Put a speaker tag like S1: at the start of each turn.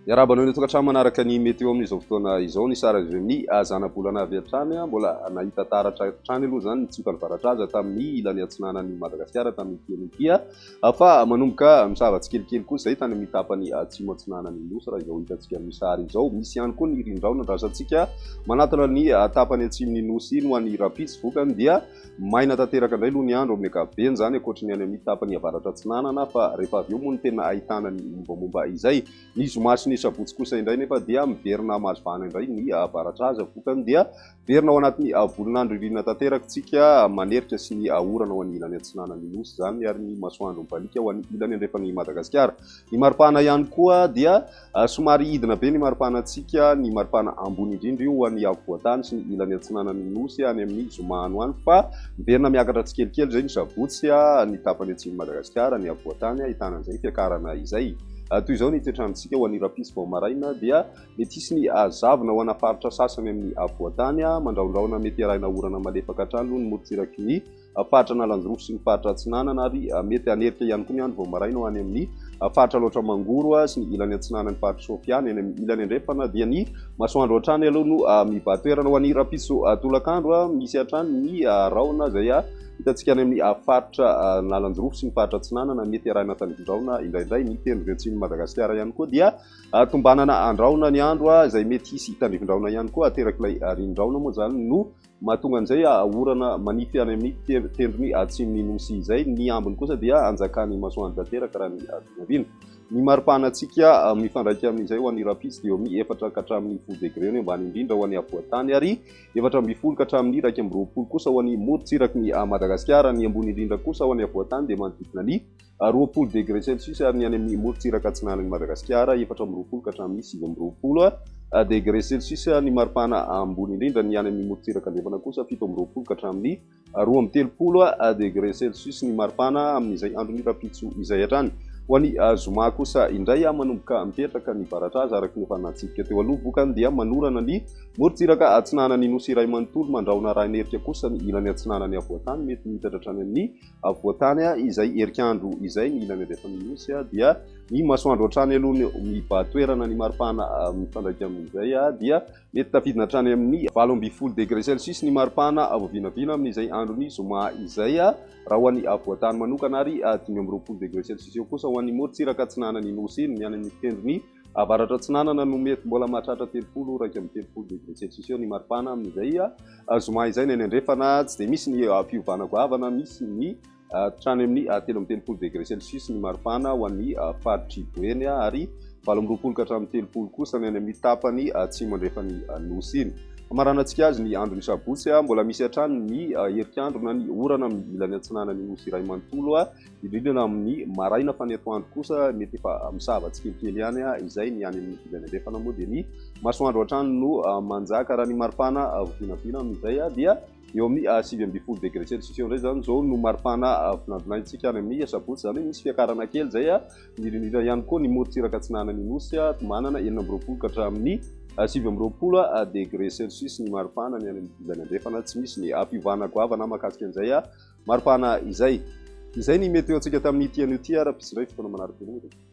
S1: Miarahaba anao ny tokantrano manaraka ny météo amin'izao fotoana izao. Ny sary avy amin'ny zanabolana avy hatrany. Mbola nahita taratra hatrany aloha izany ny tsiokan'ny varatraza tamin'ny ilany atsinanan'i Madagasikara tamin'ity anio ity. Fa manomboka misava tsikelikely kosa izay tany amin'ny tapany atsimo atsinanan'ny Nosy raha izao hitantsika amin'ny sary izao. Misy ihany koa ny rindraona andrasantsika manatona ny tapany atsimon'ny Nosy iny ho an'ny rahampitso. Vokany dia maina tanteraka indray aloha ny andro amin'ny ankapobeny izany ankoatry ny any amin'ny tapany avaratra atsinanana fa rehefa avy eo moa no tena ahitana ny mombamomba izay. Ny zoma sy ny sabotsy kosa indray nefa dia miverina mahazo vahana indray ny varatraza. Vokany dia Miverina ao anatin'ny volon'andro ririnina tanteraka isika, manerika sy ny orana ho an'ny ilany atsinanan'ny Nosy izany ary ny masoandro mibaliaka ho an'ny ilany andrefan'i Madagasikara. Ny maripana ihany koa dia somary hidina be ny maripanantsika, ny maripana ambony indrindra io ho an'ny afovoan-tany sy ny ilany atsinanan'ny Nosy any amin'ny zoma any ho any fa miverina miakatra tsikelikely izay ny sabotsy ny tapany atsimon'i Madagasikara, ny afovoan-tany ahitana an'izay fiakarana izay. Toy izao ny toetr'androntsika ho an'ny rahampitso vao maraina dia Mety hisy ny zavona ho ana faritra sasany amin'ny afovoan-tany. Mandrahondrahona mety arahina orana malefaka hatrany aloha ny morontsiraky ny faritra Analanjirofo sy ny faritra Atsinanana ary mety hanerika ihany koa ny andro vao maraina ho any amin'ny faritra Alaotra Mangoro sy ny ilany atsinanan'ny faritr'i Sofia. Ny any amin'ny ilany andrefana dia ny masoandro hatrany aloha no mibahan-toerana. Ho an'ny rahampitso tolakandro, misy hatrany ny rahona izay hitantsika any amin'ny faritra Analanjirofo sy ny faritra Atsinanana. Mety arahina tandrifin-drahona indraindray. Ny tendrony atsimon'i Madagasikara ihany koa dia Tombanana andrahona ny andro izay mety hisy tandrifin-drahona ihany koa aterak'ilay rian-drahona moa izany no mahatonga an'izay orana manify any amin'ny tendrony atsimon'ny Nosy izay. Ny ambiny kosa dia anjakan'ny masoandro tanteraka raha ny vinavina. Ny maripana antsika mifandraika amin'izay ho an'ny rahampitso dia eo amin'ny 4 ka hatramin'ny 10 degre eo ny ambany indrindra ho an'ny afovoan-tany ary 14 ka hatramin'ny 21 kosa ho an'ny morontsiraky ny Madagasikara. Ny ambony indrindra kosa ho an'ny afovoan-tany dia manodidina ny 20 degré celsius ary ny any amin'ny morontsiraka atsinanan'i Madagasikara 24 ka hatramin'ny 29 degré celsius ny maripana ambony indrindra, ny any amin'ny morontsiraka andrefana kosa 27 ka hatramin'ny 32 degré celsius ny maripana amin'izay andron'ny rahampitso izay hatrany. Ho an'ny zoma kosa indray manomboka mipetraka ny varatraza araka ny efa natsidika teo aloha, vokany dia manorana ny morontsiraka atsinanan'ny nosy iray manontolo, mandrahona arahin'erika kosa ny ilany atsinanan'ny afovoan-tany, mety miitatra hatrany amin'ny Afovoan-tany izay herikandro izay ny ilany andrefan'ny Nosy dia ny masoandro hatrany aloha no mibahan-toerana ny maripana mifandraika amin'izay dia mety tafidina hatrany amin'ny 18 degré celsius ny maripana voavinavina amin'izay andron'ny zoma izay raha ho an'ny afovoan-tany manokana ary 25 degré celsius eo kosa ho an'ny morontsiraka atsinanan'ny Nosy iny ny any amin'ny tendrony Avaratra atsinanana no mety mbola mahatratra 30, 31 degré celsius eo ny maripana amin'izay zoma izay. Ny any andrefana tsy dia misy ny fiovana goavana, misy ny hatrany amin'ny 33 degré celsius ny maripana ho an'ny faritr'i Boeny ary 28 ka hatramin'ny 30 kosa ny any amin'ny tapany atsimo andrefan'ny Nosy iny. Hamaranantsika azy ny andron'ny sabotsy, mbola misy hatrany ny herikandro na ny orana amin'ny ilany atsinanan'ny Nosy iray manontolo. Indrindra amin'ny maraina fa ny atoandro kosa mety efa misava tsikelikely ihany izay. Ny any amin'ny ilany andrefana moa dia ny masoandro hatrany no manjaka. Raha ny maripana vinavina amin'izay dia eo amin'ny 19 degré celsius eo indray izany izao no maripana vinavinaintsika any amin'ny sabotsy, izany hoe misy fiakarana kely izay. Indrindra ihany koa ny morontsiraka atsinanan'ny Nosy manana 26 ka hatramin'ny 29 degré celsius ny maripana. Ny any amin'ny ilany andrefana tsy misy ny fiovana goavana mahakasika an'izay maripana izay. Izay ny météo antsika tamin'ity anio ity ary hampisy indray fotoana manaraka eo.